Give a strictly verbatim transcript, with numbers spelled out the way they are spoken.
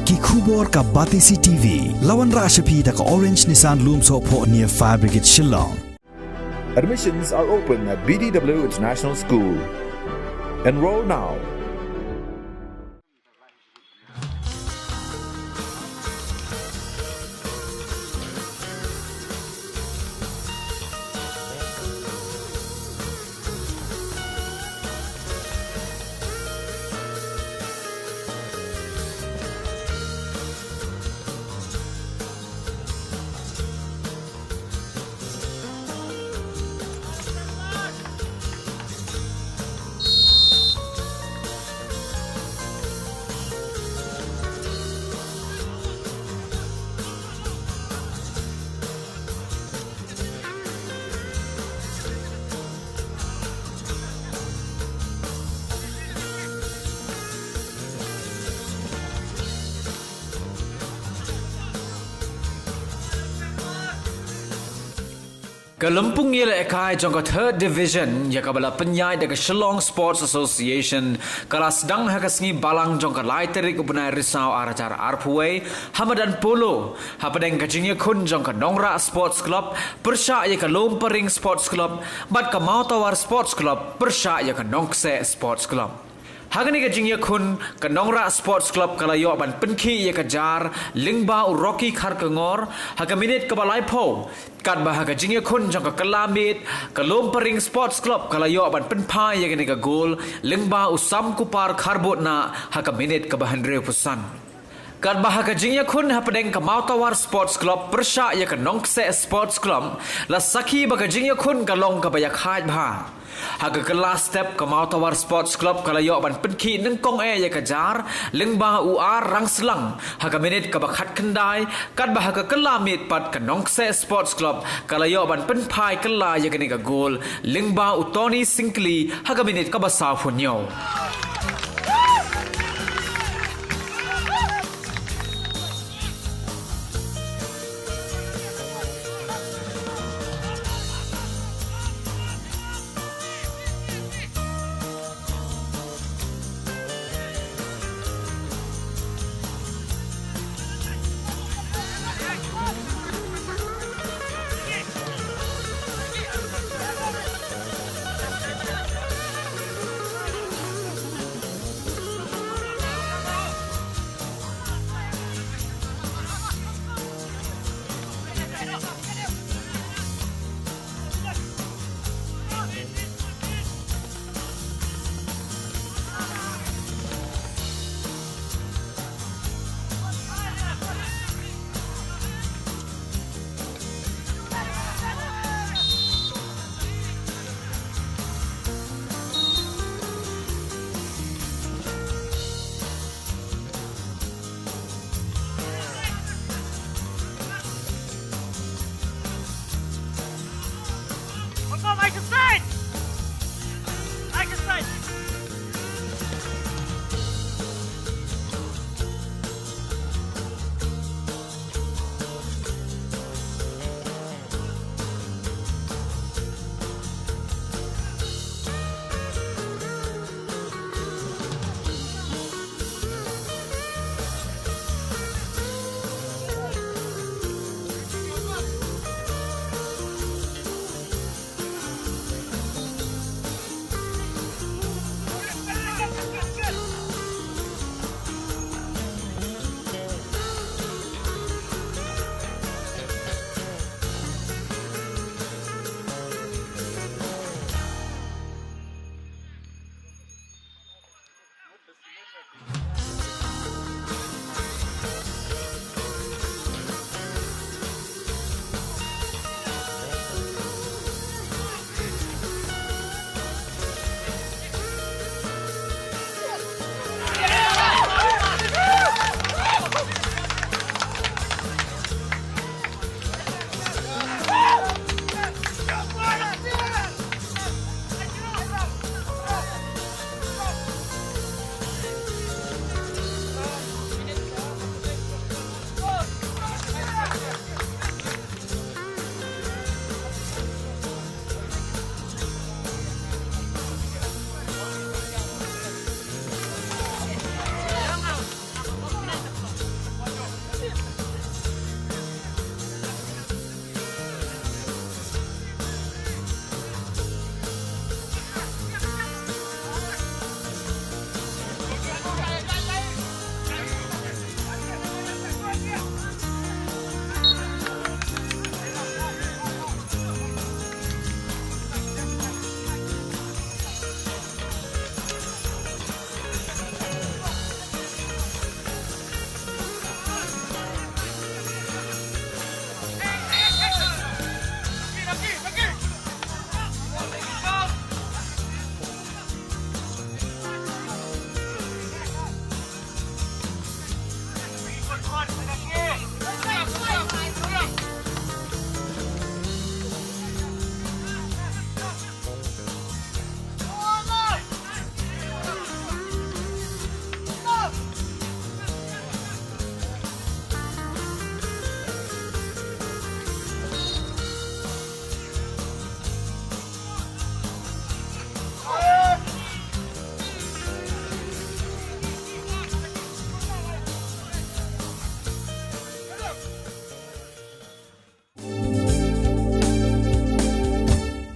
Ki khubor ka Batesi T V. La wanrah sha phi da ka Orange Nissan Lumsohphoh near Fire Brigade Shillong. Admissions are open at B D W International School. Enroll now. Ka lympung ïalehkai jong ka Third Division, ïa kaba la pynïaid da ka Shillong Sports Association, ka la sdang ha ka sngi Balang jong ka lai tarik u bnai Risaw ar hajar arphew wei, ha madan Polo, hapdeng ka jingïakhun jong ka Nongrah Sports Club pyrshah ïa ka Lumparing Sports Club, bad ka Mawtawar Sports Club pyrshah ïa ka Nongkseh Sports Club. Ha kane ka jingïakhun, ka Nongrah Sports Club ka la ïoh ban pynkhih ïa ka jar lyngba u Rocky Kharkongor ha ka minit kaba laiphew, katba ha ka jingïakhun jong ka kylla miet, ka Lumparing Sports Club ka la ïoh ban pynphai ïa kane ka gol lyngba u Samkupar Kharbutnah ha ka minit kaba hynriewphew san. Katba ha ka jingïakhun hapdeng ka Mawtawar Sports Club pyrshah ïa ka Nongkseh Sports Club, la sakhi ba ka jingïakhun ka long kaba ïakhaid bha. Ha ka kylla step, ka Mawtawar Sports Club ka la ïoh ban pynkhih nyngkong eh ïa ka jar lyngba u R. Rangslang ha ka minit kaba khatkhyndai, katba ha ka kylla miet pat, ka Nongkseh Sports Club ka la ïoh ban pynphai kylla ïa kane ka gol lyngba u Tony Syngkli ha ka minit kaba sawphew hynñiew.